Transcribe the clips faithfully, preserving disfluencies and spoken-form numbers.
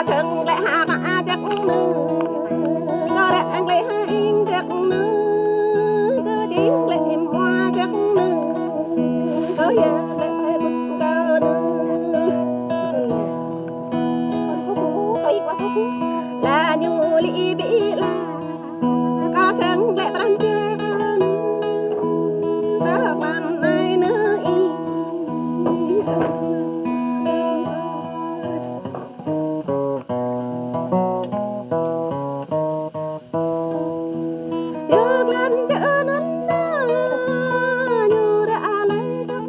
Tơ̆ng lĕ ha mă jăk nư, kơ ră ang lĕ ha ing jăk nư, kơ jing lĕ im wa jăk nư, kơ ya lĕ bŭk kơ nư. La ñu lĭ ƀiă la, kơ tơ̆ng lĕ pran jua kơ nư, kơ pran ai nư ih. Yua glăn čơ anŭn na, ñu ră alai kăp.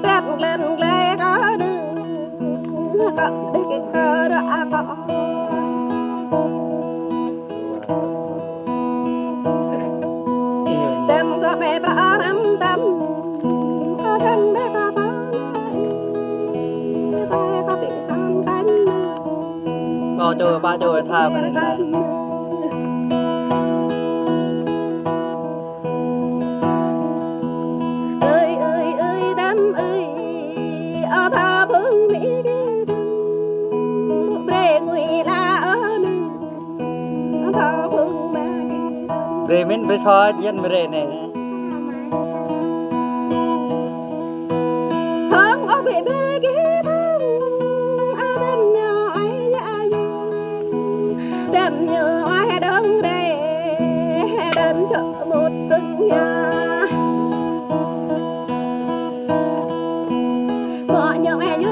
Pĕt glăn glai kơ nư, kăp đih kơ ră akŏ. Tăm kơ mĕ pră răm tăm, kơ tăm đe kơ pă, kơ pă pĭ san kăn. Kơ čô pă čô tha pơ anai. Ơi, ơi, ơi, tăm ơi, ơ tha phung mĭ kê tăm, brơi ngui la ơ nư. Brơi mĭn brơi thâo jăn brơi anai. Hơ̆ng ơ bĕ brơi kơ hơ̆ng, a tăm ñu ai ya ya. Tăm ñu ai dong đe, đan čŏ mŭt tơ̆ng ya. Mă ñu ai ñu